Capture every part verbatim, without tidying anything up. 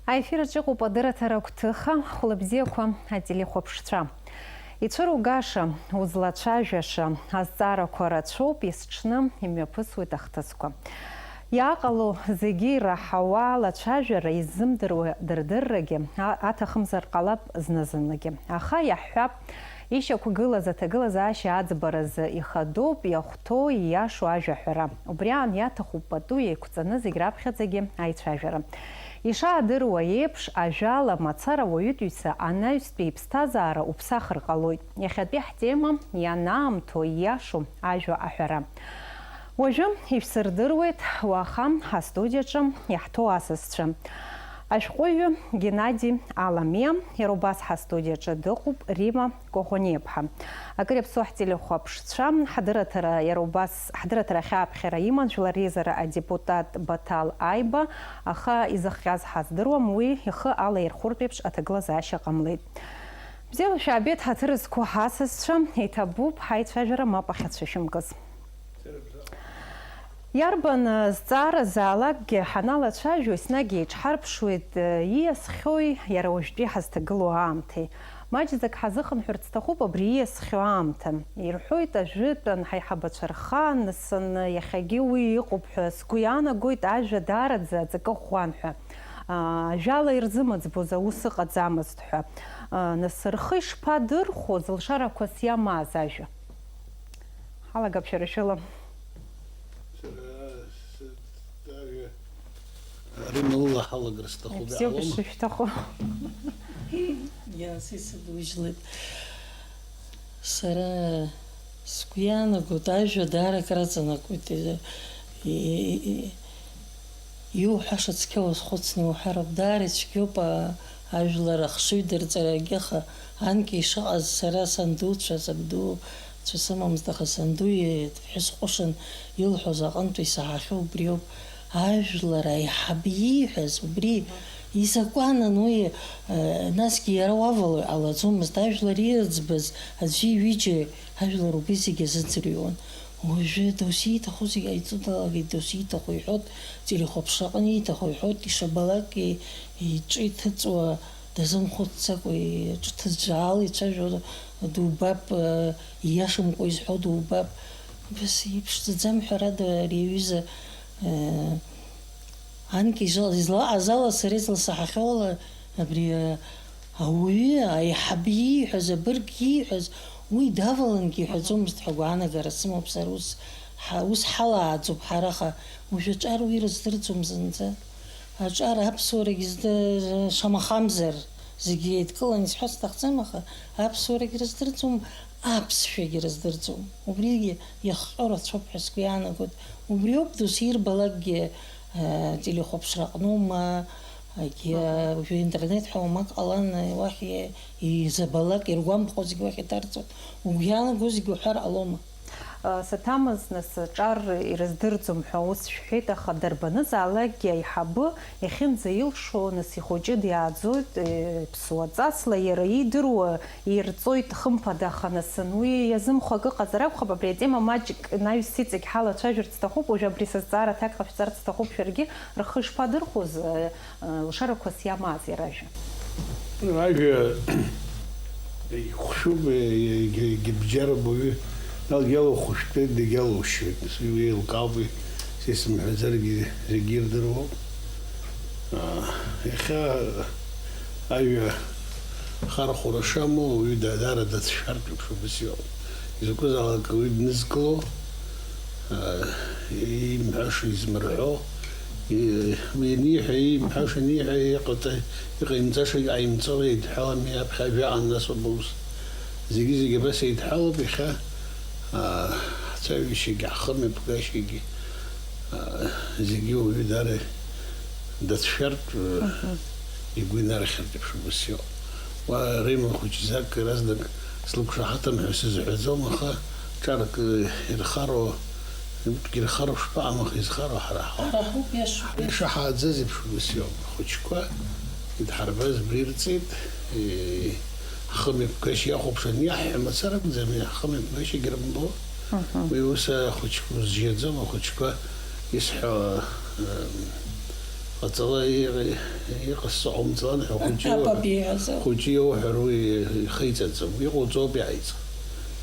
Аефир аҿы иҟоуп адырраҭара агәҭыха, хәлыбзиақәа ателехәаԥшцәа. Ицәыругаша, узлацәажәаша азҵаарақәа рацәоуп, есҽны имҩаԥысуеит ахҭысқәа. Иааҟало зегьы ираҳауа алацәажәара иззымдыруа дырдыррагьы а-, аҭахымзар ҟалап зны-зынлагьы. Аха иаҳҳәап, ишьақәгылаз аҭагылазаашьа аӡбаразы ихадоуп иахәҭоу, ииашоу ажәа аҳәара. Убри аан иаҭахуп пату еиқәҵаны зегь раԥхьаӡагьы аицәажәара. Ишаадыруа еиԥш, ажәала мацара ауаҩытәыҩса анаҩстәи иԥсҭазаара уԥсахыр ҟалоит. Иахьатәи ҳтема ианаамҭоу ииашоу ажәа аҳәара. Уажәы ишәсырдыруеит уаха ҳастудиаҿы иаҳҭоу асасцәа. Ашәҟәыҩҩы Геннади Аламиа, иара убас ҳастудиаҿы дыҟоуп Рима Коӷониаԥҳа. Акыр иаԥсоу ҳтелехәаԥшцәа, ҳдырраҭара иара убас, ҳдырраҭара ахьааԥхьара иман жәлар реизара адепутат Баҭал Аиба, аха изыхҟьаз ҳаздыруам, уи ихы алаирхәыртә еиԥш аҭагылазаашьа ҟамлеит. Бзиала шәаабеит, ҳаҭыр зқәу ҳасасцәа, иҭабуп ҳаицәажәара мап ахьацәышәымкыз. Иарбан, э, зҵаара заалакгьы ҳаналацәажәо, еснагь еиҿҳарԥшуеит, э, ииасхьоуи иара уажәтәи ҳазҭагылоу аамҭеи. Маҷӡак ҳазыхынҳәырц сҭахуп абри ииасхьоу аамҭа. Ирҳәоит ажәытәан ҳаиҳабацәа рхаан, нас, ан-, иахьагьы уи ыҟоуп ҳәа сгәы иаанагоит, ажәа даараӡа аҵакы ӷәӷәан ҳәа. Аа, ажәала ирзымыӡбоз аус ыҟаӡамызт ҳәа. Аа, нас рхы ишԥадырхәоз, лшарақәас иамааз ажәа? Ҳалагап шәара шәыла. Сара сыҭ-, ажәа Римма лыла ҳалагар сҭахуп, Бзиоуп, иҟалома? Ишышәҭаху. Иаасеисыдужьлеит. Сара сгәы иаанагоит, ажәа даара акраҵанакуеит. И-, и-, и-, иуҳәаша цқьа уазхәыцны иуҳәароуп. Даара ицәгьоуп, а, ажәлар ахшыҩ дырҵарагьы, аха анкьа ишыҟаз, сара сандуцәа, сабду цәа сымамызт, аха санду иԥҳәыс ҟәышын, илҳәоз аҟынтә исаҳахьоу убриоуп. Ажәлар аиҳабы ииҳәаз убри изакәанын, уи, э, насгьы иара уавала иҟалаӡомызт. Ажәлар ирыӡбаз аӡәи ҩыџьеи ажәлар убри зегьы азыӡырҩуан. Уажәы досу ииҭаху зегьы ҟаиҵо далагеит, досу ииҭаху иҳәоит, телехәаԥшраҟны ииҭаху иҳәоит, ишабалак и-, иҿы иҭыҵуа дазымхәыцӡакәа, иҿы ҭыӡәӡәаала ицәажәо дубап, э, ииашамкәа изҳәо дубап. Убас иԥшӡаӡам, ҳәарада, ари аҩыза, э, анкьа изла-, излаҟаз ала, сара изласаҳахьоу ала, абри, э, ауаҩы, аиҳабы ииҳәаз, абырг ииҳәаз, уи давалангьы иҳәаӡомызт ҳәа агәаанагара сымоуп сара, ус ҳа-, ус ҳалааӡоуп ҳара, аха уажә аҿар уи рыздырӡом зынӡа. Аҿар аԥсуарагь зды-, шамахамзар, зегьы еидкыланы исҳәар сҭахӡам, аха аԥсуарагь рыздырӡом, аԥсшәагьы рыздырӡом. Убригьы иахҟьо рацәоуп ҳәа сгәы иаанагоит. Убриоуп досу ирбалакгьы, э, телехәаԥшраҟноума, егьи, э, уажәы интернет ҳәа уамак ҟалан, э, уахь и-, изабалак, иргәамԥхо зегьы уахь иҭарҵоит. Угәы иаанаго зегьы уҳәар ҟалома? Саҭамыз, нас, аҿар ирыздырӡом ҳәа ус шәҳәеит, аха дарбанызаалакгьы аиҳабы иахьынӡаилшо, нас, ихәыҷы диааӡоит, э, ԥсуаҵасла иара иидыруа ирҵоит, хымԥада, аха, нас, уи иазымхәо акы ыҟазар акәхап, абри атема маҷк наҩс иҵегь ҳалацәажәарц сҭахуп, уажәы абри са зҵаара аҭак ҟашәҵарц сҭахуп, шәаргьы рхы ишԥадырхәоз, э, лшарақәас иамааз иара ажәа. Ажәа ихәшәуп, егьа-, егьа-, егьырбжьара баҩы, иал-, иалухәышәтәуеит, дагьалушьуеит. Нас уи еилкаауп, уи са исымҳәаӡаргьы зегьы ирдыруоуп. Аа, иахьа ажәа хархәара шамоу, уаҩы да-, даара дацәшәартә еиԥш убас иҟоуп. Изакәызаалак ауаҩы днызкыло, Имҳәаша измырҳәо, ианиҳәа, имҳәаша аниҳәа, иҟаҵа-, иҟаимҵаша ҟаимҵо еидҳәалами, аԥхьа ажәаҟан нас убыс. Зегьы-зегьы абас еидҳәалоуп иахьа, аа, ҳцәажәашьагьы, ҳхымҩаԥгашьагьы, аа, зегьы уаҩы даара дацәшәартә, игәы инархьыртә еиԥш убас иҟоуп. Уа Римма хәыҷӡак иаразнак слықәшаҳаҭым ҳәа сызҳәаӡом, аха ҿарак ирхароу, ҩынтәгьы ирхароу шԥаҟам, аха изхароу ҳара ҳауп. Ҳара ҳауп, иашоуп. Ҳара ишаҳааӡаз еиԥш убас иоуп. Ахәыҷқәа идҳарбаз бра ирҵеит, е, ҳхымҩаԥгашьа иахәаԥшуан, иаҳҳәа мацара акәӡам, ҳхымҩаԥгашьагьы рымбо. Уи ус ахәыҷқәа узжьаӡом, ахәыҷқәа исҳәо, ем, Ҟаҵала иҟ-, иҟасҵо ҟамҵалан ҳәа хәыҷы Апап иоуҳәар, ииҳәаз ауп. Хәыҷы иоуҳәар уи ихеиҵаӡом. Иҟоуҵо ауп иааиҵо.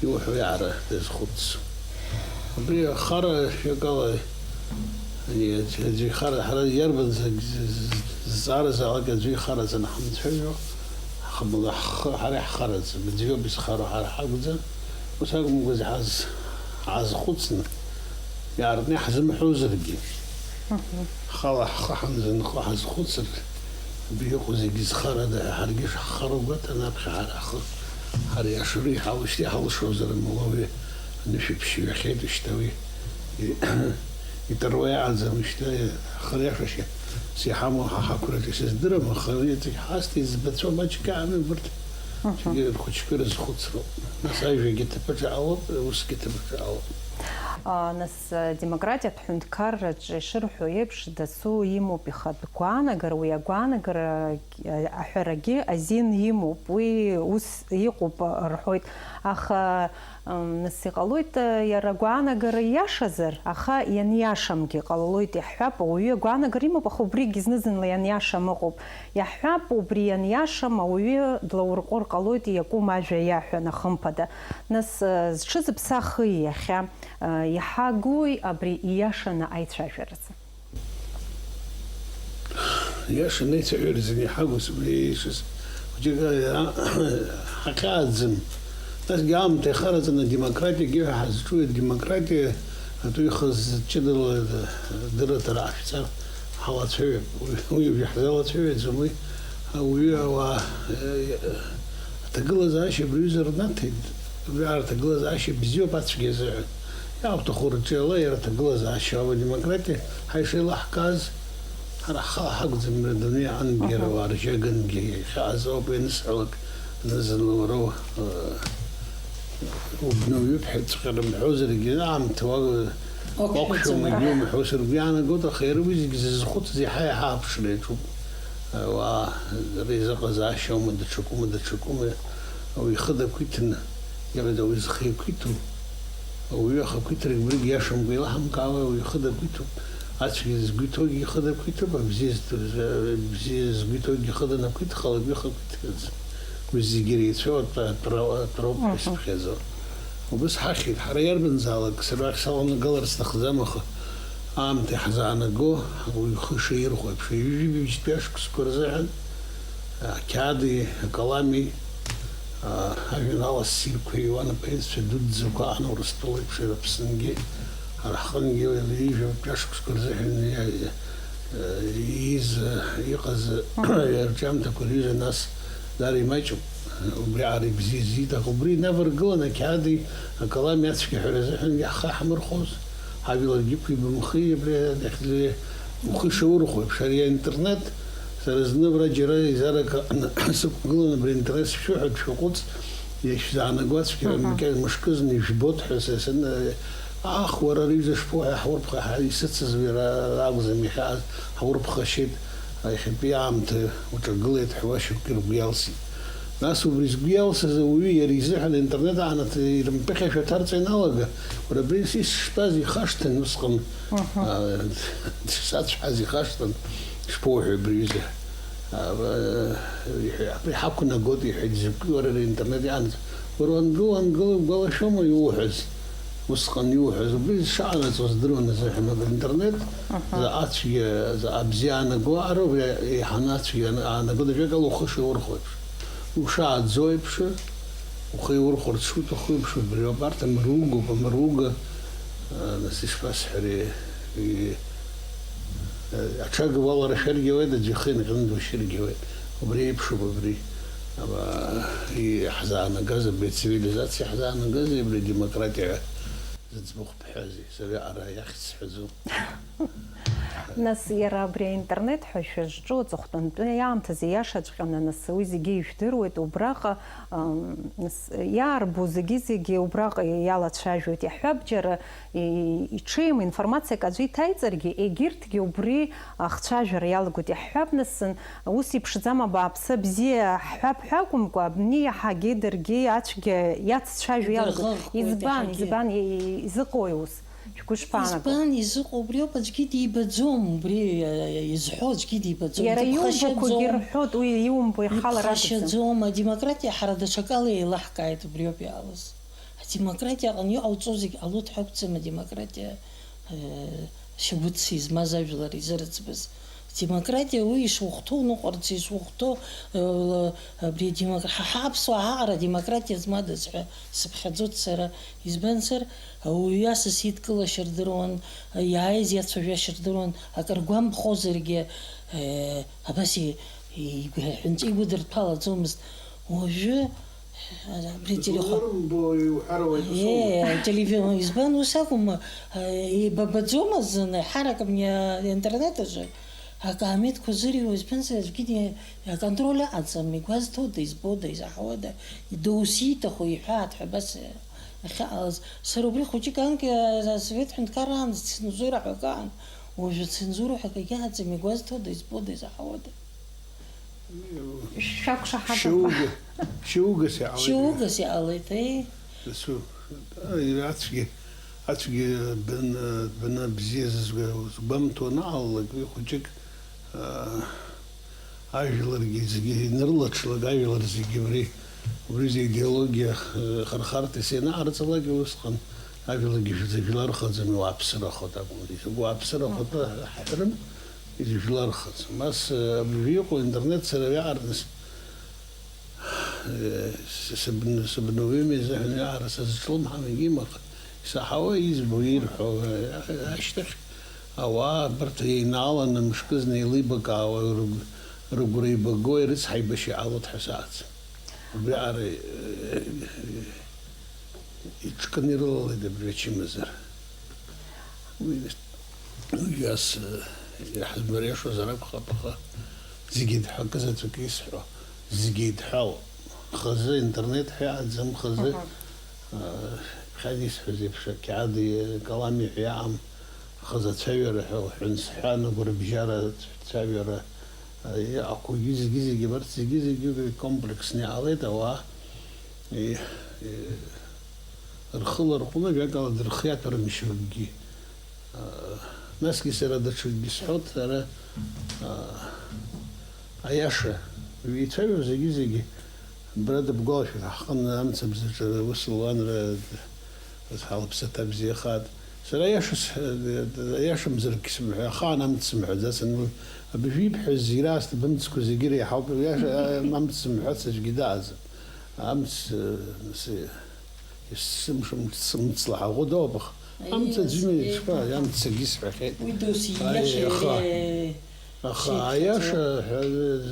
Иуҳәо иаара дазхәыцӡом. Абри ахара шәакала, аӡәы ихара, ҳара иарбан зак-, зҵааразаалак аӡәы ихараҵаны ҳамцәажәо, ҳхы-, ҳхы-, ҳара иаҳхараӡам, аӡәы иоуп изхароу, ҳара ҳакәӡам. Ус акәымкәа, ҳаз-, ҳазхәыцны, иаартны иаҳзымҳәозаргьы, ҳхала ҳхы ҳамзынхо ҳазхәыцыр, абри иҟоу зегьы зхарада ҳәа ҳаргьы шаҳхароу гәаҭаны, аԥхьа ҳара ҳхы ҳариашоу иҳалшьҭ-, иҳалшозар, амала уи анышә ԥшьҩахьеит, шьҭа уи итаруа иҟаӡам, шьҭа ахы риашашьа иҳамоу ҳа ҳақәраҿы сыздырам, аха уи иҵегь ҳасҭа иӡбацәа маҷк ами убырҭ. Мгм. Зегьы рхәыҷқәа ирызхәыцроуп. Нас ажәагьы ҭыԥаҿ аалоуп, усгьы ҭыԥаҿ аалоуп. А, нас, а, демократиатә ҳәынҭқарраҿы ишырҳәо еиԥш, дасу имоуп ихатә гәаанагара, уи агәаанагара, а, аҳәарагьы азин имоуп, уи ус иҟоуп, а, рҳәоит. Аха, м, нас иҟалоит, а, иара агәаанагара ииашазар, аха ианиашамгьы ҟалалоит, иаҳҳәап, ауаҩы агәаанагара имоуп, аха убригьы зны-зынла ианиашам ыҟоуп. Иаҳҳәап, убри ианиашам, ауаҩы длаурҟәыр ҟалоит, иакәым ажәа иаҳәан, ахымԥада. Нас, э, зҽызыԥсахи иахьа, э, иҳагуи абри ииашаны аицәажәаразы? Ииашаны аицәажәаразы иҳагу сыбри еишаз хәыҷык, э, ҳахьааӡам. Насгьы аамҭа ихараҵаны адемократиагьы ҳәа ҳазҿу, адемократиа атәы ихыз ҷыдала дырраҭара ҟашәҵар ҳалацәажәап. Уи, уи ҳзалацәажәаӡом, уи ауаҩы ауаа, э, аҭагылазаашьа абри аҩыза рнаҭеит. Убри аҭагылазаашьа бзиоуп ацәгьа азыҳәан. Иаауҭаху рҿиала иара аҭагылазаашьа ауп, адемократиа ҳәа ишеилаҳкааз, ҳара ҳхала ҳакәӡам, адунеи аҟынгьы, Мгм. Ауаа ржьагангьы иахьааз ауп ианысҳәалак, зны-зынла уара, э, убноуҩуп ҳәа ҵәҟьа рымҳәозаргьы, аамҭа уа-, Уақәшәаӡом. Уақәшәом, егьи умҳәозар, уи иаанагоит, аха иара уи зегьы зызхәыцыз иаҳа-иаҳа аԥшра иаҿуп. Ауаа реизыҟазаашьа аума, даҽакума, даҽакума, ауаҩы ихы дақәиҭны, иҟаиҵо ауаҩы зхы иақәиҭу, ауаҩы ахақәиҭрагь убригь иашамкәа илаҳамкаауа, ауаҩы ихы дақәиҭуп, ацәгьа згәы иҭоугьы ихы дақәиҭуп, абзиа зду-, бзиа згәы иҭоугьы ихы данақәиҭхалак, уи ихы ақәиҭхаӡам. Уи зегьы иреицәоу атәра-, атәра-, атәроуп ҳәа Мгм. Исыԥхьаӡо. Убыс ҳахьит, ҳара иарбанзаалак сара ахь саланагалар сҭахӡам, аха аамҭа иаҳзаанаго, ауаҩы ихы шаирхәо еиԥш, ҩажәи ҩажәи бжьтәи ашықәсқәа рзыҳәан, ақьаади, акалами, а, ажәеинраала ссирқәа иуан апоетцәа дуӡӡақәа аан Урыстәыла еиԥш, Аԥсынгьы, ҳара ҳҟынгьы ҩажәи ҩажәи бжьтәи ашықәсқәа рзыҳәан иа-, ииз, иҟаз Мгм. Арҿиамҭақәа рҩыза, нас даара имаҷуп. Убри аара ибзиа зиҭаху, убри инаваргыланы ақьаади акалами ацәгьаҳәара азыҳәан иаҳхы ҳмырхәоз, ҳажәларгьы иқәибамхи, абри дахьӡу ухы шаурхәо еиԥш, ари аинтернет, сара зны абра џьара еизарак сықәгыланы абри аинтернет сшәыҳәоит, шәаҟәыҵ, ишәзаанаго ацәгьара Мгм. Макьана мышкызны ижәбоит ҳәа са сан-, ах, уара ари ҩыза шԥоуҳәа, ҳаурԥха, ҳа-, исыцыз уи ара акәӡам, иахьа ҳаурԥхашьеит, иахьатәи аамҭа уҿагылеит ҳәа уашьақәкы ргәы иалсит. Нас убри згәы иалсыз ауаҩы иара изыҳәан аинтернет анаҭ-, ирымԥыхьашәа ҭарҵо ианалага, уара абри исыштәаз ихашҭын усҟан, Мгм. А, дшацәҳаз ихашҭын, шԥоуҳәои абри аҩыза? А, иҳәа-, абри ҳақәнагоит, иҳәеит, закәи уара ари аинтернет ианаҭ-, уара уангыл, уангыл, угәалашәома иуҳәаз? Усҟан иуҳәаз, убри зшаанаҵуаз здыруан азыҳәан, абри аинтернет Аҳа. Заҟа цәгьа, заҟа бзиа аанаго аҟара, убри еиҳаны ацәгьа ана-, аанаго, ажәакала, ухы шеиурхо еиԥш. Ушааӡо еиԥш, ухы еиурхәарц шуҭаху еиԥш, убриоуп. Арҭ амыругоуп, амыруга, а, нас ишԥасҳәари, и-, а, аҽага уаларашәаргьы ауеит, аӡәы ихы инҟьаны душьыргьы ауеит. Убри еиԥшуп абри. Ама, иаҳзаанагаз, абри ацивилизациа иаҳзаанагаз, абри адемократиа зыӡбахә бҳәазеи? Сара араҟа иахьӡ сҳәаӡом. Нас иара абри аинтернет ҳәа шәызҿу аҵыхәтәантәи аамҭазы иашаҵәҟьаны, нас уи зегьы ижәдыруеит, убраҟа, ам, нас иаарбо зегьы-зегьы убраҟа иалацәажәоит. Иаҳҳәап, џьара и-, иҽеим информациак аӡәы иҭаиҵаргьы, егьырҭгьы убри ахцәажәара иалагоит. Иаҳҳәап, нас, ус иԥшӡам, абааԥсы, абзиа ҳҳәап ҳәа акәымкәа, абни иаҳагьы даргьы ацәгьа иаццәажәо иалагоит. Идырӷыӷкуеит Избан, иаҳагьы. Избан, и-, и-, изыҟои ус? Шәгәы шԥаанагоу? Избан изыҟоу убриоуп, аӡәгьы дибаӡом, убри изҳәо аӡәгьы дибаӡом. Иара иумбақәагьы рҳәоит, уи иумбо ихала ракәӡам. Дыԥхашьаӡом, адемократиа ҳара даҽакала еилаҳкааит, убриоуп иаалыз. Адемократиа аҟны иҟауҵо зегь ҟалоит ҳәа акәӡам, адемократиа шьагәыҭс измаз ажәлар изырыӡбаз. Демократиа уи ишухәҭоу уныҟәарц, ишухәҭоу, э, абри адемок-, ҳа, ҳаԥсуаа ҳаҟара демократиа змадаз ҳәа сыԥхьаӡоит сара. Избанзар, ауаҩы асас идкылашьа рдыруан, иааиз иацәажәашьа рдыруан, акыр гәамԥхозаргьы, э, абас и-, игәы-, ҳәынҵәа игәыдырҭәалаӡомызт. Уажәы Абри телефон. Дызурымбо иуҳәар ауеит, усоума? Е, телефон, избан, ус акәым, еибабаӡомызт зны, ҳарак абни аинтернет аҿы акаамеҭқәа зыриуа, избанзар, аӡәгьы аконтроль аҟаӡам, игәазҭода, избода, изаҳауада, доусиҭаху иҳәаат ҳәа абас ахьыҟалаз. Сара убри хәыҷык анкьа асовет ҳәынҭқарраан цензура ҳәа акаан, уажәы цензура ҳәа акгьы аҟаӡам, игәазҭода, избода, изаҳауада. Шәақәшаҳаҭхап. Шьоугьы, шьоугьыс иҟалеит. Шьоугьыс иҟалеит, еи. Дасу, ацәгьа, ацәгьа бан, бана бзиа зызгәа-, згәамҭо анаалалак, уи хәыҷык, аа, ажәларгьы зегьы инрылаҽлак, ажәлар зегьы убри, убри зегь идеологиа, э, хырхарҭас ианаҟарҵалак, усҟан ажәларгьы жәлархаӡами, уааԥсырахоит акәын, уааԥсырахоит ҳҳәарым. Изыжәлархаӡом. Ас, э, абыржәы иҟоу интернет сара иаартны с-, э, с-, сыбн-, сыбновремие изыҳәан иаара сазҿлымҳам, егьимаха, исаҳауа, избо, ирҳәо, э, ашьҭахь ауаа абарҭ еинааланы мышкызны еилибакаауа, рыгә-, рыгәра еибаго, ирыцҳаибашьа иҟалоит ҳәа сааӡам. Убри аҟара, э, иҿкны ирылалеит абри ачымазара. Уи, уи ас, э, иаҳзмариашозар акәхап, аха зегьы еидҳәакы заҵәык исҳәо, зегьы еидҳәалоуп. Хазы интернет ҳәа иҟаӡам, хазы, Мгм. э, ԥхьан исҳәаз еиԥш, ақьаади, э, калами ҳәа иаам, хазы ацәаҩара ҳәа уҳәан сҳәан, агәарабжьара цәаҩара, э, иҟақәоугьы зегьы-зегьы, абарҭ зегьы-зегьы уи комплексны иҟалеит, ауаа, э, э, рхы ларҟәны, ажәакала, дырхиаҭәарымшьо акгьы. Насгьы сара даҽакгьы сҳәоит, сара, аа, аиаша, ицәажәо зегьы-зегьы, бара дыбгәалашәоит, ҳҟны амцабзаҿы ус луанра, ҳлыԥсаҭа бзиахааит. Сара аиаша с-, аиашамзаргь сымҳәа-, ахаан амц сымҳәаӡацын, уи абыржәы ибҳәаз зегь раасҭа бымцқәа зегьы реиҳауп, аиаша, амц сымҳәац аӡәгьы дааӡам. Амц, э, нас, Есымша мцла ҳаӷоу доуп, аха амц аӡәы имеиԥшқәа, амц саргьы исҳәахьеит. Уи досу Аи, ииашеи аха, иареи аха шеиԥхьаӡоу. Аиаша ҳәа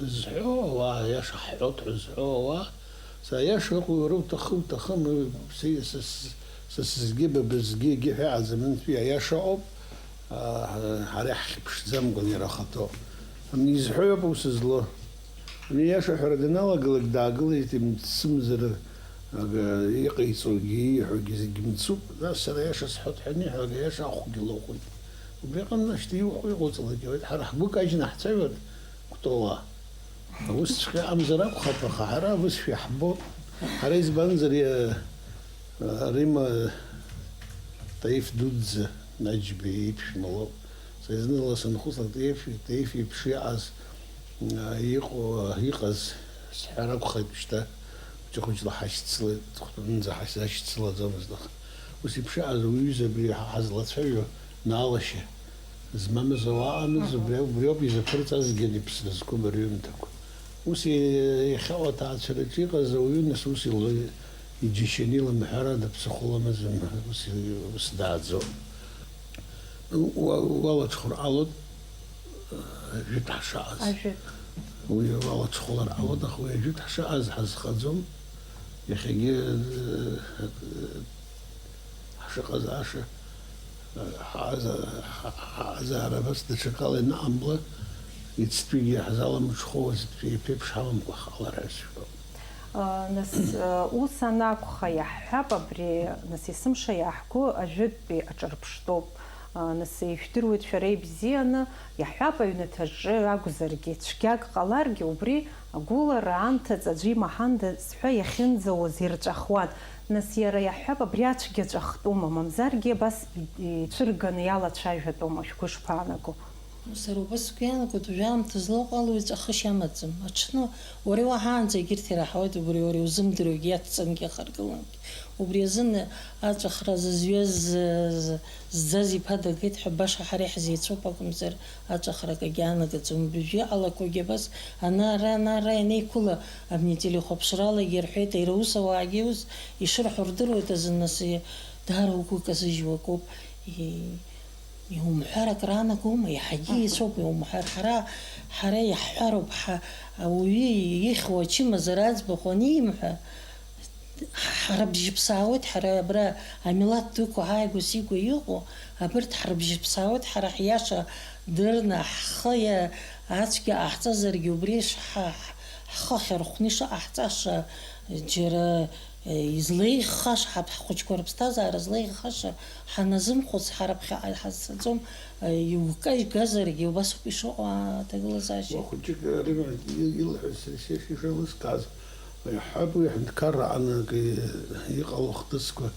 зҳәо ауаа, аиаша ҳҳәоит ҳәа зҳәо ауаа, са аиаша ыҟоу уара уҭахы, уҭахым, уи са, са, са, са сызгьы, ба бызгьы, егьи ҳәа аӡам, анцәа иаиаша ыҟоуп, а, ҳара иаҳхьыԥшӡамкәан иара ахаҭоуп. Ани изҳәо иоуп аус злоу. Ани иаша ҳәара даналагалак, даагылеит, имцымзар, ага, иҟаиҵогьы, ииҳәогьы зегь мцуп. Нас сара аиаша сҳәоит ҳәа аниҳәа, ага, аиаша ахәгьы лыхәоит. Убри аҟны, нас, иухәо иҟауҵалак ауеит. Ҳара ҳгәы кажьны ҳцәажәоит, Кәтола. Усҵәҟьа амзар акәхап, аха ҳара абызшәа иаҳбоит. Ҳара избанзар, иа-, Римма Таиф дуӡӡа Наџьба иԥшәма лоуп. Са зны-зынла санхәыцлак, Таиф, Таиф иеиԥш иҟаз, а, иҟоу, иҟаз сҳәар акәхеит, шьҭа хәыҷы-хәыҷла ҳашьцылеит, ҵыхәтәанынӡа ҳашьцылаӡомызт, аха ус еиԥш иҟаз уҩыза абри ҳа-, ҳазлацәажәо Наалашьа змамыз ауаа ыҟамыз, Мгм. Убри, убриоуп изаԥырҵазгьы ани ԥсра зқәым рҩымҭақәа. Ус и-, иахьа аҭаацәараҿы иҟаз ауаҩы, нас, ус ил-, иџьашьаны илымҳәарада, ԥсыхәа лымаӡам, ус и-, ус дааӡом. Уа-, уалаҽхәыр ҟалоит, э, ажәытә ҳшаҟаз. Ажәытә. Уи уалаҽхәылар ҟалоит, аха уи ажәытә ҳшаҟаз ҳазхаӡом. Иахьагьы, э, э, ҳшыҟаз аша, э, ҳаҟаза-, ҳа-, ҳаҟазаара абас даҽакала ианыҟамла, иацтәигьы ҳзаламҽхәо, уаҵәтәи иаԥеиԥш ҳамамкәа ҳҟалар ҳәа сшәоит. Нас, ус анакәха, иаҳҳәап, абри, нас, есымша иаҳку ажәытәтәи аҿырԥштәоуп. Нас ишәдыруеит шәара ибзианы, иаҳҳәап, аҩнаҭаҿы акәзаргьы, цәгьак ҟаларгьы, убри агәылара анҭыҵ аӡәы имаҳандаз ҳәа иахьынӡауаз ирҵәахуан. Нас иара иаҳҳәап, абри ацәгьа ҵәахтәума, мамзаргьы абас ицәырганы иалацәажәатәума, шәгәы шԥаанаго? Сара убас сгәы иаанагоит, уажәы аамҭазы лоуҟала уи ҵәахышьа амаӡам. Аҽны уара иуаҳаанӡа егьырҭ ираҳауеит, убри уара иузымдыруагь иацҵангьы ахаргылангьы. Убри азын аҵәахра зызҩаз, з-, зӡаз иԥа дагеит ҳәа баша ҳара иаҳзеицәоуп акәымзар, аҵәахра акагьы аанагаӡом. Уажәы иҟалақәогьы абас, ана-ара, ана-ара ианеиқәыла, абни ателехәаԥшралагьы ирҳәеит, иара аусауаагьы ус ишырҳәо рдыруеит азын, нас, и-, даара угәы казыжьуа акоуп. И-, Иумҳәар акраанагома? Иаҳагьы еицәоуп иумҳәар. Ҳара, ҳара иаҳҳәароуп, ҳа-, ауаҩы ихьуа ачымазара аӡбахә анимҳәа, ҳара бжьыԥсаауеит, ҳара абра амилаҭ дуқәа ҳааигәа-сигәа иҟоу, абырҭ ҳара бжьыԥсаауеит, ҳара ҳиаша дырны, ҳхы иа-, ацәгьа ҟаҳҵазаргьы убри ш-, ҳа-, ҳхы ахьархәны ишыҟаҳҵаша, џьара излеиӷьхаша, ҳа-, ҳхәыҷқәа рыԥсҭазаара злеиӷьхаша ҳаназымхәыц, ҳара ԥхьаҟа ҳазцаӡом, иукажьгазаргьы убас ауп ишыҟоу аҭагылазаашьа. Уа хәыҷык, Римма, и-, илҳәаз сара ишеиша ишеилыскааз, иаҳҳәап, уи аҳәынҭқарра аҟны акы иҟало ахҭысқәа,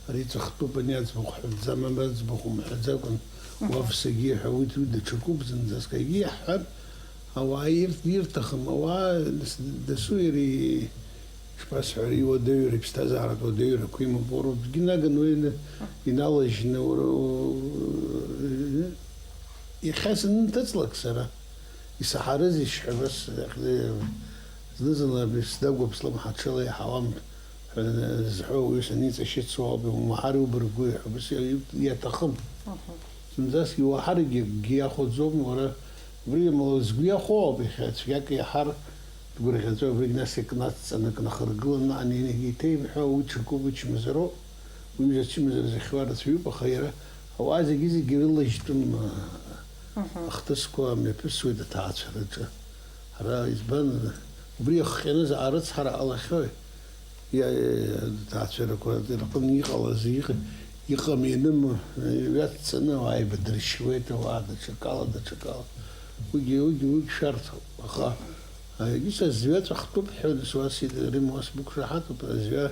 ари ҵәахтәуп, ани аӡбахә ҳәатәӡам, ани аӡбахә умҳәаӡакәан, уафсагьы ҳәа, уи, уи даҽакуп зынӡаск, егьи иаҳҳәап, ауаа ирҭ-, ирҭахым, ауаа дас-, дасу иара и-, Ишԥасҳәари, иуадаҩра, иԥсҭазааратә уадаҩрақәа имоуп, уара утәгьы наган уи ины-, иналажьны, уара у-, иахьа санынҭыҵлак сара, исаҳарызеишь ҳәа абас, зны-зынла абри сдагәаԥслап, ҳаҽеилаиҳауам ҳәа зҳәо ауаҩы саниҵашьыцуа ауп, иумаҳар иубаргәы ҳәа абас иа-, иаҭахым. Мгм. Зынӡаск иуаҳаргьы акгьы иахәаӡом, уара убри амала згәы иахәо ауп, иахьа цәгьак иаҳар дгәырӷьаҵәа, убригь нас икнацҵаны, икнахыргыланы, ани-, иҭеимҳәо, уи ҽакуп, уи чмазароуп, уи ҩыза ачымазара зыхьуа рацәаҩуп, аха иара ауаа зегьы-зегьы ирылажьтәым, а, Мгм. ахҭысқәа мҩаԥысуеит аҭаацәараҿы. Ҳара избан, убри иахҟьаны заҟа рыцҳара ҟалахьои? Иа-, иа-, аҭаацәарақәа рҟны иҟалаз, иҟ-, иҟам-ианым, ҩацҵаны ауаа еибадыршьуеит, ауаа даҽакала, даҽакала. Уигьы, уигьы, уигь шәарҭоуп. Аха, а, егьыс азҩа ҵәахтәуп ҳәа, нас уа сида Рим, уа сбықәшаҳаҭуп, азҩа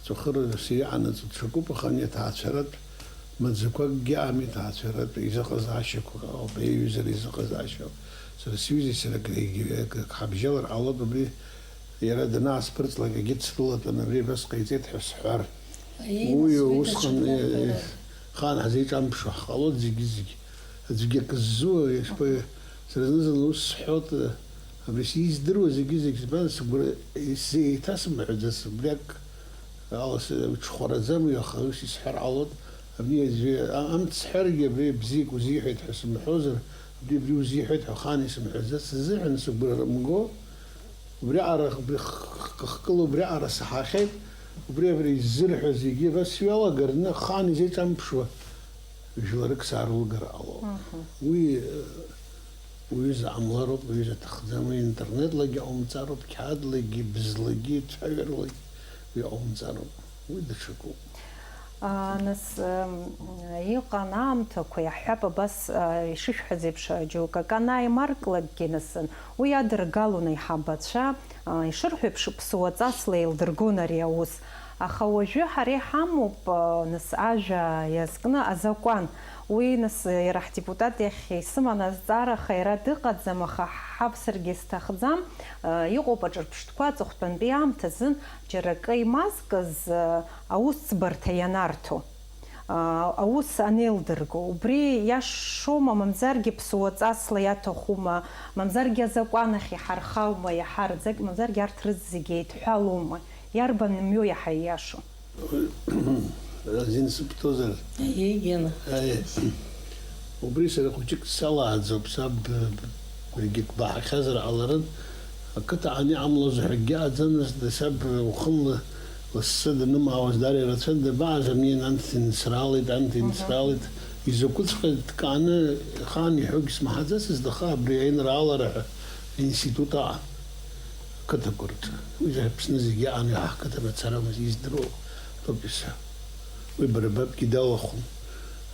ҵәахыра сианаҵ ҽакуп, аха ани аҭаацәаратә маӡақәакгьы ами, аҭаацәаратә изыҟазаашьақәак ауп, аиҩызара изыҟазаашьа ауп. Сара сҩызеи сара акры егьи-, акы ҳабжьалар ҟалоит, убри Иара данаасԥырҵлак, егьи дсрылатәан, абри абас ҟаиҵеит ҳәа сҳәар. Аиеи, уи нас, уи усҟан, даҽакы, э, акәхарын. Хаан ҳзеиҿамԥшуа ҳҟалоит зегьы-зегь. Аӡәгьы акы ззуа, ишԥа-, сара зны-зынла ус сҳәоит, э, абри сиздыруа зегьы-зегь збан, сыгәра исзеиҭасымҳәаӡац, убриак ала сыҽхәараӡам, аха ус исҳәар ҟалоит. Абри аӡәы, а-, амц сҳәаргьы, абри бзиак узиҳәеит ҳәа сымҳәозар, абри, абри узиҳәеит ҳәа хаан исымҳәаӡац, сзыҳәан сыгәра рымго, Убриаҟара, убри х-, х-, хкыла убриаҟара саҳахьеит, убри абри иззырҳәо зегьы абас сҩалагарны, ахаан изеиҿамԥшуа жәларык саарылгар ҟалоуп. Мгм. Уи, э, уҩыза ҟамлароуп, уҩыза аҭахӡам, уи интернетлагьы ҟаумҵароуп, қьаадлагьы, бызлагьы, цәаҩарлагьы уи ҟаумҵароуп. Уи даҽакуп. Аа, нас, м, иҟан аамҭақәа, иаҳҳәап, абас, аа, ишышәҳәаз еиԥш, џьоук акы анааимарклакгьы, нас, уи адыргалон аиҳабацәа, аа, ишырҳәо еиԥш, ԥсуаҵасла еилдыргон ари аус. Аха уажәы ҳара иҳамоуп, аа, нас, ажәа иазкны азакәан. Уи, нас, иара ҳдепутат иахь исыман азҵаара, аха иара дыҟаӡам, аха ҳавсыргьы сҭахӡам, аа, иҟоуп аҿырԥштәқәа аҵыхәтәантәи аамҭазын, Џьара акы имазкыз, а, аусӡбарҭа ианарҭо, а, аус анеилдырго, убри иашоума, мамзаргьы ԥсуаҵасла иаҭахума, мамзаргьы азакәан ахь иҳархаума, иаҳарӡак, мамзаргьы арҭ рызегьы еидҳәалоума, иарбан мҩоу иаҳа ииашоу? Азин сыбҭозар? Аиеи, Гена. Аиеи. Убри сара хәыҷык салааӡоуп, саб, быргьык баҳахьазар ҟаларын, ақыҭа ан иҟамлоз ҳәагьы аӡамызт, саб уахынла лассы данымаауаз даара ирацәан, дабаҟаз, амин, анҭ инсралеит, анҭ Мгм. инсралеит. Изакәыҵәҟьа дкааны хаан иҳәогьы смаҳаӡацызт, аха абри аинраалара ҳәа аинститут аҟан, ақыҭақәа рҿы. Уи Аԥсны зегьы аҟан, иаҳа ҳқыҭа мацарамызт, издыруа тоуп исҳәо. Уи бара бабгьы далахәын.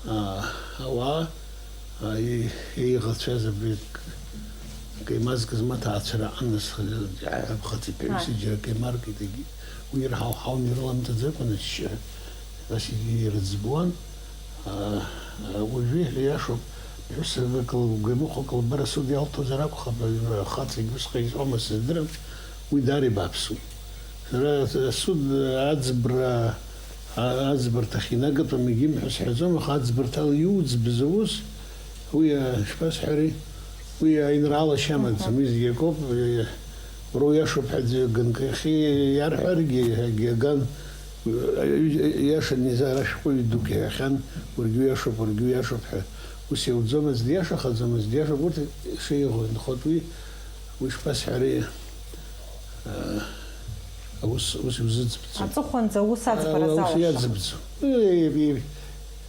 Аа, ауаа, аа, и-, еиӷацәаз абри к-, кеимазкыз маҭаацәара анасхалеит, аԥхыӡ иԥҳәыс Ааи. Џьара кеимаркит, егьи уи ирҳау-ҳауны ирыламҭаӡакәан аччаҳәа, нас егьи ирыӡбуан. Аа, уажәы ииашоуп, ԥҳәыск акы лгәы имыхәо акы лбар асуд иалҭозар акәхап, аҩра ахаҵагь усҟан изҳәома сыздырам, уи даара ибааԥсуп. Сара асуд аӡбра, а-, аӡбарҭахь инагатәым егьим ҳәа сҳәаӡом, аха аӡбарҭала иуӡбыз аус, уи, а, ишԥасҳәари, уи аинраала шьамаӡам, Аҳа. Уи зегь акоуп, е, уара уиашоуп ҳәа ӡәы ганк иахьа иарҳәаргьы, егьи аган, е, иашан изы ара ашәҟәыҩҩы дук иҳәахьан, уаргьы уиашоуп, уаргьы уиашоуп ҳәа. Ус иауӡомызт, диашахаӡомызт, диашоуп, урҭ шеиӷьу инхоит, уи, уи шԥасҳәари, а, аус, ус иузыӡбӡом. Аҵыхәанӡа аус аӡбара Ала, ус залшом. Иаӡбӡом. Е, е, е,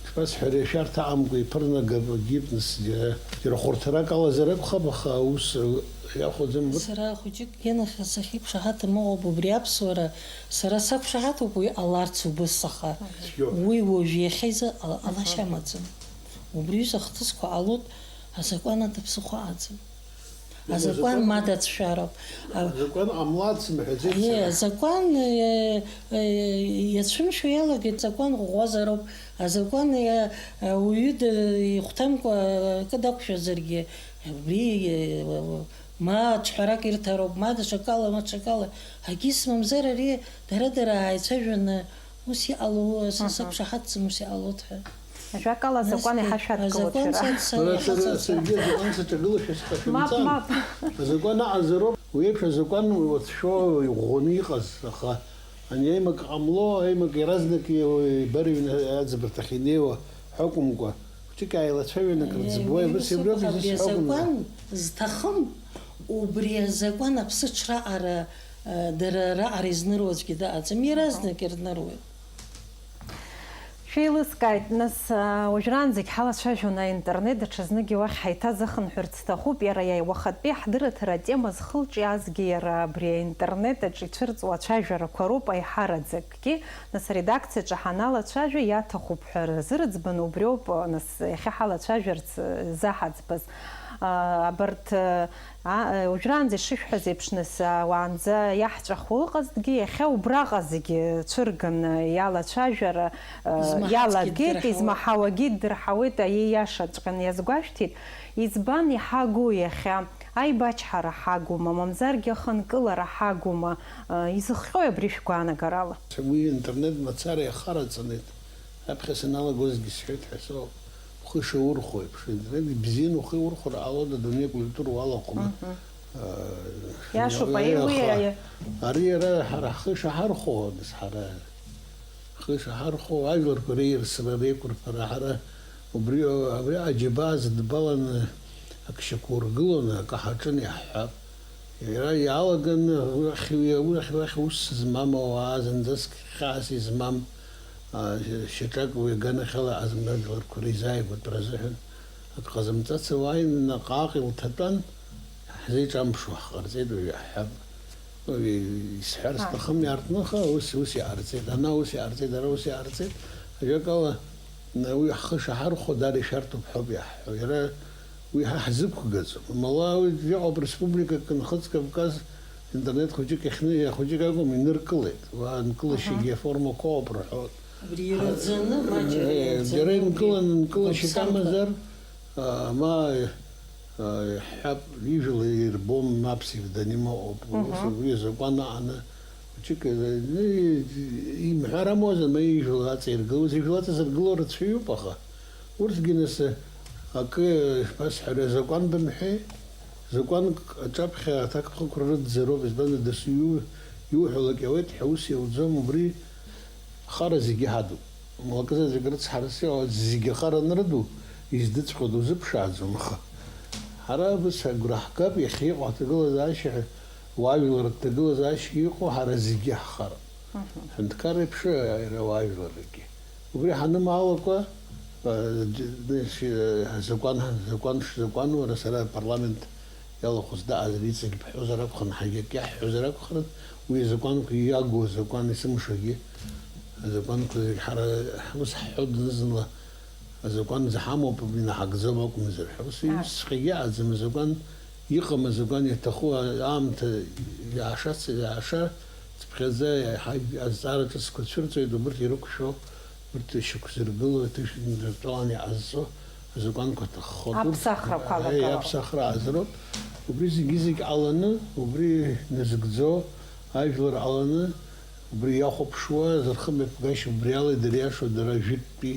шԥасҳәари, ашәарҭа амкәа иԥырнагап, гипнос, џьара, џьара хәарҭарак алазар акәхап, аха аус, э, иахәаӡам. Сара хәыҷык ианахь сахьиқәшаҳаҭым ыҟоуп, убри аԥсуара сара сақәшаҳаҭуп, уи ҟаларц убыс, аха Цәгьоуп. Уи уажә иахьа изы ала-, Аха. Алашьа амаӡам. Убри аҩыза ахҭысқәа ҟалоит, азакәан ада ԥсыхәа аӡам. Азакәан Азакәан мадацәшәароуп. А, Азакәан ҟамлац мҳәаӡеит Аиеи, сара. Азакәан, э, э, иацәымшәо иалагеит, закәан ӷәӷәазароуп. Азакәан, э, ауаҩы д-, ихәҭамкәа акы дақәшәазаргьы, убри, э, ма ҿҳәарак ирҭароуп, ма даҽакала, ма ҽакала. Ҳагьыс мамзар ари дара-дара ааицәажәаны ус иҟало, са Аҳа. Сақәшаҳаҭӡам ус иҟалоит ҳәа. Ажәакала, азакәан Насгьы, иҳашәадкылоит азакәан шәара. Са, са, Сара, иаҳа сара, са, са. Саргьы азакәан саҿагылашьа Мап, сҟашәымҵан. Мап. Азакәан аҟазароуп, уи еиԥш азакәан уацәшәо иӷәӷәаны иҟаз, аха ани аимак ҟамло, аимак иаразнак ибарыҩны аӡбарҭахь инеиуа ҳәа акәымкәа, хәыҷык ааилацәажәаны акрыӡбуа, Аиеи, абас ус еиԥш ауп, абри азакәан зҭахым, убри азакәан аԥсыҽра аҟара, э, дара раҟара изныру аӡәгьы дыҟаӡам, иаразнак ирныруеит. Шәеилыскааит, нас, а, уажәраанӡагь ҳалацәажәон аинтернет, даҽазныкгьы уахь ҳаиҭазыхынҳәырц сҭахуп, иара иа-, уахатәи ҳдырраҭара атема зхылҿиаазгьы иара абри аинтернет аҿы ицәырҵуа ацәажәарақәа роуп аиҳараӡакгьы, нас аредакциаҿы ҳаналацәажәа иаҭахуп ҳәа рзы рыӡбан убриоуп, нас иахьа ҳалацәажәарц, э, заҳаӡбаз. А, абарҭ, э, А, уажәраанӡа ишышәҳәаз еиԥш, нас, а, уаанӡа иаҳҵәахуа ыҟазҭгьы, иахьа убраҟа зегьы цәырганы иалацәажәара, а, Измаҳацгьы иалагеит, ддырҳауеит. Измаҳауагьы ддырҳауеит, аиеи, иашаҵәҟьаны иазгәашәҭеит. Избан иҳагу иахьа? Аибачҳара ҳагума, мамзаргьы ахынкылара ҳагума? А, изыхҟьои абри шәгәаанагарала? Уи интернет мацара иахараҵанеит. Аԥхьа саналагозгьы сҳәеит ҳәа соуп. Ухы шаурхәо еиԥш, интернет ибзианы ухы иурхәар ҟалоит, адунеи акультура уалахәны. Мгм. Э, Иашоуп, аиеи, уи аха аиа- ари иара ҳара ҳхы ишаҳархәо, нас ҳара ҳхы ишаҳархәо, ажәларқәа реирсра, реиқәырԥара, ҳара убри, абри аџьабаа зыдбаланы ак шьақәургыланы, акы ҳаҿын иаҳҳәап. Иара иалаган, уахь, уи, уахь, уахь ус змам ауаа, зынӡаск хьаас измам, а, шьаҿак уи аганахьала азмра жәларқәа реизааигәатәра азыҳәан, ак ҟазымҵац ауааины наҟ-ааҟ илҭатәан, ҳзеиҿамԥшуа ҳҟарҵеит, уи иаҳҳәап. Уи исҳәар Ҳа. Сҭахым иаартныха, ус, ус иҟарҵеит, ана ус иҟарҵеит, ара ус иҟарҵеит. Ажәакала, уи ҳхы шаҳархәо, дара ишәарҭоуп ҳәоуп иаҳҳәо. Иара Уи ҳа ҳзықәгаӡом. Амала уи иҟоуп республикак Нхыҵ Кавказ интернет хәыҷык иахьны, хәыҷык акәым, иныркылеит. Уа нкылашьагьы Аҳа. Аформақәа ыҟоуп рҳәоит. Абри ираӡаны, маҷ Э, иара ираӡаны, инкылан, абри нкылашьак Луԥсанқәа. Амазар, а, ма, а, иаҳҳәап, ижәла ирбом, ма псевдоним ыҟоуп. Мгм. Ус убри азакәан аҟаны, хәыҷык, э, имҳәар амуазар, ма ижәла аҵаиргылоз, ижәла аҵазыргыло рацәаҩуп, аха. Урҭгьы нас акы, ишԥасҳәари, азакәан бымҳәеи? Закәанк аҿаԥхьа аҭакԥхықәра рыӡӡароуп, избанзар, дасу иу-, иуҳәалак иауеит ҳәа ус иауӡом, убри ахара зегьы ҳадуп. Млакы заҵәык рыцҳарас иҟоу зегьы ахара анрыду, издыҵәҟьоу дузыԥшааӡом, аха ҳара абас агәра ҳгап, иахьа иҟоу аҭагылазаашьа ҳәа, уаажәлар рҭагылазаашьа иҟоу ҳара зегьы ҳхароуп. Мгм. Ҳҳәынҭқарра еиԥш иара уаажәларрагьы. Убри ҳанымаалакәа, а, д-, д-, шьи-, а, закәан, закәан шзакәанура сара апарламент иалахәыз даҟазар иҵегь бҳәозар акәхон, ҳаргьы акы иаҳҳәозар акәхарын, уи азакәанқәа иагу азакәан есымшагьы, азакәанқәа зегь ҳара ус ҳҳәо зны-зынла, Азакәан заҳамоуп, инаҳагӡом акәымзар ҳәа. Ус Ааи. Иҩызцәҟьагьы аӡым, азакәан иҟам, азакәан иаҭаху аамҭа иаашац-, иааша цыԥхьаӡа иаҳа-, азҵаара ҿыцқәа цәырҵуеит, убырҭ ирықәшәо, урҭ шьақәзыргыло, иҭышәынтәалан иҟазҵо азакәанқәа ҭаххоит. Урҭ, Аԥсахрақәа аиеи, алагалоуп. Аԥсахра азыроуп. Убри зегьы-зегь ҟаланы, убри назыгӡо ажәлар ҟаланы, убри иахәаԥшуа, зырхымҩаԥгашьа убри ала идыриашо дара жәытәтәи,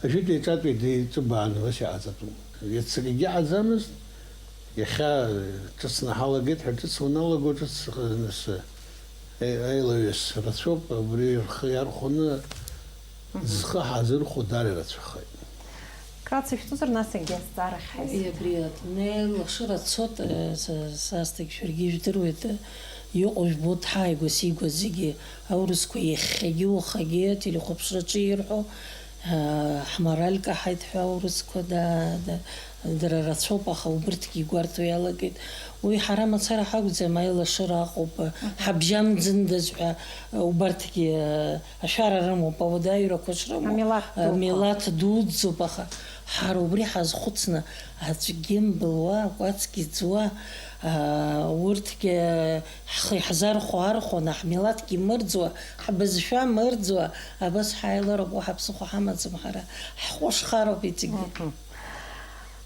ажәытәи аҿатәи деиҵыбааны ус иҟаҵатәуп. Иаццакгьы иҟаӡамызт, иахьа ҿыцны ҳалагеит ҳәа, ҿыц уаналаго, ҿыц, нас, аи-, аилаҩыс рацәоуп, убри рхы иархәаны Мгм. зхы ҳазырхәо даара ирацәахеит. Крац ишәҵозар, нас егьи азҵаарахь ҳаиз-. Ии, абри адунеи лашыра цоит, э, са, сасҭагь шәаргьы ижәдыруеит, э, иҟоу жәбоит ҳааигәа-сигәа зегьы, аурысқәа иахьагьы уахагьы ателехәаԥшраҿы ирҳәо, э, ҳмораль каҳаит ҳәа аурысқәа, да, да, дара рацәоуп, аха убырҭгьы игәарҭо иалагеит. Уи ҳара мацара ҳакәӡам, аилашыра аҟоуп, э, Мгм. ҳабжьамӡындаз ҳәа, э, убарҭгьы, э, ашәара рымоуп, ауадаҩрақәа шрымоу, Амилаҭ дуқәа. Амилаҭ дуӡӡоуп, аха ҳара убри ҳазхәыцны, аӡәгьы мбылуа, акәацгьы ӡуа, аа, урҭгьы ҳхы иаҳзархәо архәаны, ҳмилаҭгьы мырӡуа, ҳбызшәа мырӡуа, абас ҳаилароуп, уаҳа ԥсыхәа ҳамаӡам ҳара, ҳҟәышхароуп иҵегьы. Мгм.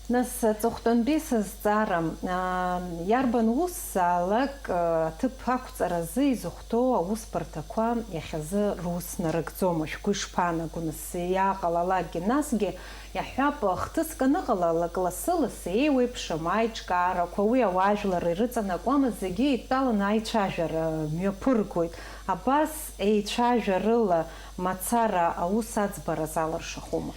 Нас, аҵыхәтәантәи сызҵаара, аа, иарбан усзаалак, аа, аҭыԥ ақәҵаразы изыхәҭоу аусбарҭақәа иахьазы рус нарыгӡома, шәгәы ишԥаанаго, нас, иааҟалалакгьы? Насгьы, иаҳҳәап, хҭыск аныҟалалак, лассы-лассы еиуеиԥшым аиҿкаарақәа, уи ауаажәлар ирыҵанакуама, зегьы еидтәаланы аицәажәара мҩаԥыргоит. Абас еицәажәарыла мацара аус аӡбара залыршахома?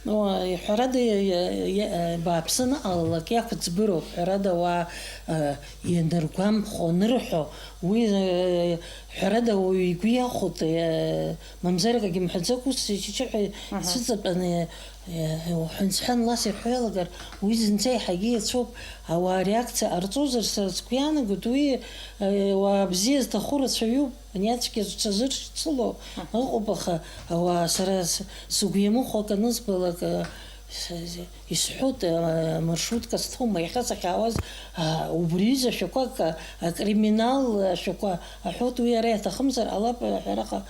Уа, ҳәарада, иа-, иа-, иа-, бааԥсы аныҟалалак иақәӡбыроуп, ҳәарада, ауаа, э, ианыргәамԥхо, анырҳәо, уи, э, ҳәарада, ауаҩы игәы иахәоит, э, мамзарак агьымҳәаӡакәа, ус ичыхьа Аҳа. Ицәыҵатәаны, э, уҳәан-сҳәан лас ирҳәо иалагар, уи зынӡа еиҳагьы иацәоуп, ауаа реакциа ҟарҵозар, сара сгәы иаанагоит, уи, э, ауаа бзиа зҭаху рацәаҩуп. Ани ацәгьа зҽазыршьцыло Аҳ. Ыҟоуп, аха ауаа, сара с-, сыгәы иамыхәо акы анызбалак, а, с-, с-, исҳәоит, а, маршрутка сҭоума, иахьа сахьаауаз, а, убри ҩыза ашәақәак, а, акриминал ашәақәа аҳәоит, уи ара иаҭахымзар ҟалап, аҳәараха,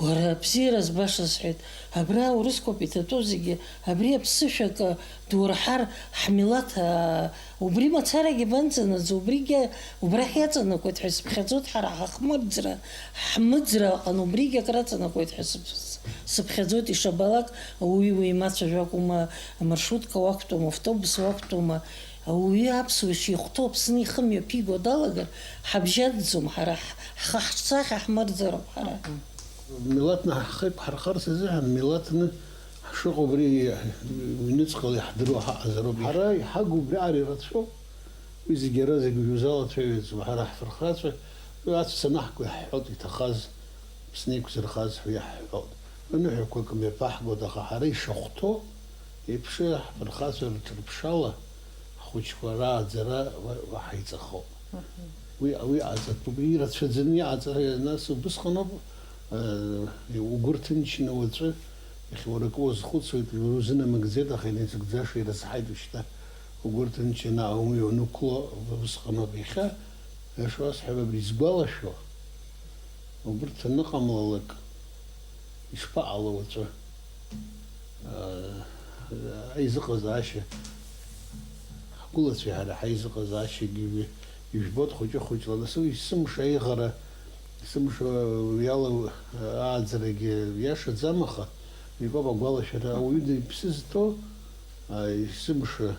уара, абзиара збаша, сҳәеит, абра аурысқәоуп иҭатәоу зегьы, абри аԥсышәак, а, дурҳар, ҳмилаҭ, а, Убри мацарагьы банҵанаӡо, убригьы убрахь иаҵанакуеит ҳәа исыԥхьаӡоит, ҳара ҳахмырӡра, ҳмыӡра аҟны убригьы акраҵанакуеит ҳәа сыԥ-, сыԥхьаӡоит, ишабалак, ауаҩы уимацәажәакәума, амаршрутка уақәтәоума, автобус уақәтәоума, ауаҩы аԥсуа ишихәҭоу Аԥсны ихы мҩаԥиго далагар, ҳабжьаӡӡом, ҳара ҳ-, ҳхы ҳҿсахьа ҳмырӡароуп ҳара. Милаҭны ҳхы иқәҳархарц азыҳәан, милаҭны ҳшыҟоу убри ҩныҵҟала иаҳдыруа ҳаҟазароуп. Ҳара иҳагу убриаҟара ирацәоуп. Уи зегьы ара зегьы шәзалацәажәаӡом. Ҳара ҳфырхацәа, уи ацәца анаҳго иаҳҳәоит, иҭахаз, Аԥсны иқәзырхаз ҳәа иаҳҳәоит. Аныҳәақәак мҩаԥаҳгоит, аха ҳара ишахәҭоу еиԥш ҳфырхацәа рыҿырԥшала ҳхәыҷқәа рааӡара уа-, уаҳа иҵахоуп. Мгм. Уи, уи аҵатәуп, ирацәаӡаны иҟаҵа-, нас убысҟаноуп, э, угәы рҭынчны уаҵәы, иахьа уара акы уазхәыцуеит, уара узынамыгӡеит, аха иназыгӡаша ирызҳаит ушьҭа. Угәы рҭынчны ауми уанықәло, убысҟаноуп иахьа, иашуасҳәап, абри изгәалашәо, убырҭ аныҟамлалак, ишԥаҟало уаҵәы? Аа, аизыҟазаашьа, ҳгәылацәеи ҳара ҳаизыҟазаашьагьы ижәбоит хәыҷы-хәыҷла. Нас уи есымша аиӷара, есымша уи ала ааӡарагьы иашаӡам, аха икоуп агәалашәара. Ауаҩы диԥсы зҭоу, аа, есымша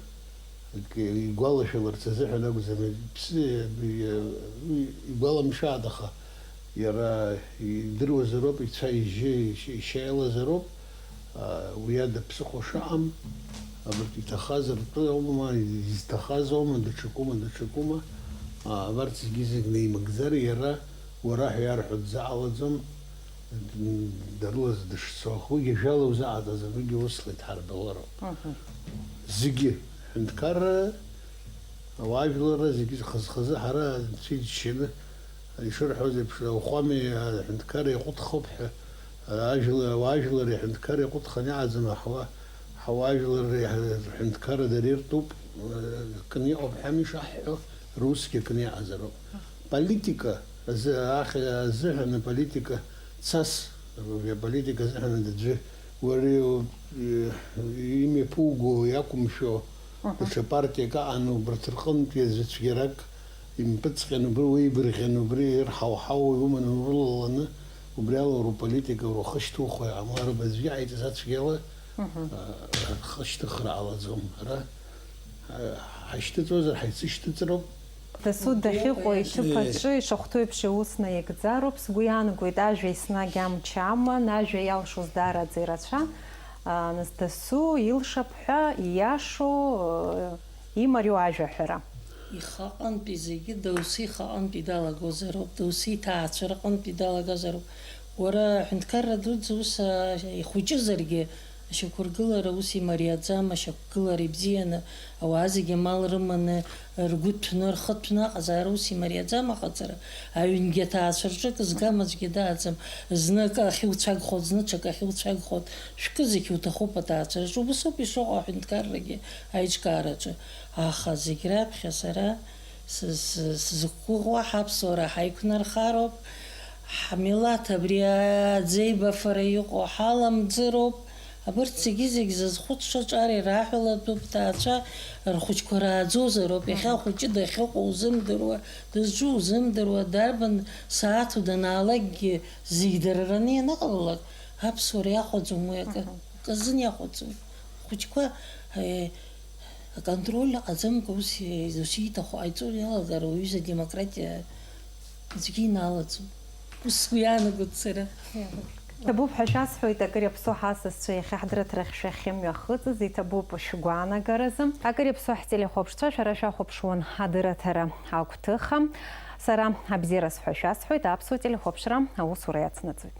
игәалашәаларц азыҳәан акәӡам, иԥсы, уи игәаламшәааит, аха иара идыруазароуп, ицәа-ижьы ишьа-, ишьаиалазароуп, а, уи ада ԥсыхәа шыҟам, абарҭ иҭахаз ртәы аума, изҭахаз аума, даҽакума, даҽакума, а, абарҭ зегьы-зегь неимыгӡар, иара уара ҳәа иарҳәо дзаҟалаӡом, д-, дарылаз дышцо, уигьы жәала узаҟаҵазар, уигьы усла идҳарбалароуп. Мгм. Зегьы, ҳәынҭқарра, ауаажәларра, зегьы хаз-хазы ҳара анцәа иџьшьаны, ишырҳәоз еиԥш, ауахәами аҳәынҭқарра иаҟәыҭхоуп ҳәа, Ажәла-, ауаажәлари аҳәынҭқарреи ҟәыҭханы иҟаӡам, аҳауа-, ҳауаажәлари рҳәынҭқарра дара иртәуп, кны иҟоуп ҳәа ишаҳҳәо, русгьы кны иҟазароуп. Политика азы-, ахь-, азыҳәан аполитика цас, аполитика азыҳәан аӡәы уара, э, имҩаԥуго, иақәымшәо, Мгм. даҽа партиак аҟан, убарҭ рҟынтәи аӡәы цәгьарак импыҵҟьан, убри уеибырӷьан, убри ирҳау-ҳау иуманы урылаланы, убри ала уара уполитика, уара ухы шьҭухуа иҟам, уара бызҩы иҟаиҵаз ацәгьала, Мгм. а, рхы шьҭыхра ҟалаӡом. Ара, а, ҳаишьҭыҵуазар, ҳаицышьҭыҵроуп. Дасу дахьыҟоу иҭыԥ Е. аҿы ишахәҭоу еиԥш иус наигӡароуп. Сгәы иаанагоит, ажәа еснагь амч аман, ажәа иалшоз даараӡа ирацәан. А, нас дасу илшап ҳәа, ииашоу, э, имариоу ажәа аҳәара. Ихаҟынтәи зегьы дасу ихаҟынтәи далагозароуп, дасу иҭаацәа рҟынтәи далагозароуп. Уара аҳәынҭқарра дуӡӡа ус, а, ихәыҷызаргьы, ашьақәыргылара ус имариаӡам, ашьақәгылара ибзианы, ауаа зегьы амал рыманы, ргәы ҭәны, рхы ҭәны аҟазаара ус имариаӡам аҟаҵара. Аҩнгьы аҭаацәа рҿы акы згам аӡәгьы дааӡам. Зны акы ахьуцәагхоит, зны ҽак ахьуцәагхоит. Шәкы зегь уҭахуп аҭаацәа рҿы. Убасоуп ишыҟоу аҳәынҭқаррагьы аиҿкаараҿы. Аха зегь раԥхьа сара сы-, сы-, сзықәгәыӷуа ҳаԥсуара ҳаиқәнархароуп. Ҳмилаҭ абри аӡеибафара иҟоу ҳаламӡыроуп. Абарҭ зегьы-зегь зызхәыцша ҿар ираҳәалатәуп, ҭаацәа рхәыҷқәа рааӡозароуп. Иахьа Мгм. ахәыҷы дахьыҟоу узымдыруа, дызҿу узымдыруа, дарбан сааҭу данаалакгьы зегь дара раны ианыҟалалак, аԥсуара иахәаӡом уи акы. Мгм. Акы азын иахәаӡом. Ахәыҷқәа, э, аконтроль аҟаӡамкәа ус, э, ус ииҭаху ҟаиҵо иалагар, уҩыза демократиа аӡәгьы инаалаӡом. Ус сгәы иаанагоит сара. Иҭабуп ҳәа шәасҳәоит, акыр иаԥсоу ҳасасцәа иахьа ҳдырраҭарахь шәахьымҩахыҵыз, иҭабуп шәгәаанагаразы. Акыр иаԥсоу ҳтелехәаԥшцәа, шәара шәахәаԥшуан ҳадырраҭара агәҭыха. Сара абзиараз ҳәа шәасҳәоит, аԥсуа телехәаԥшра аусура иацнаҵоит.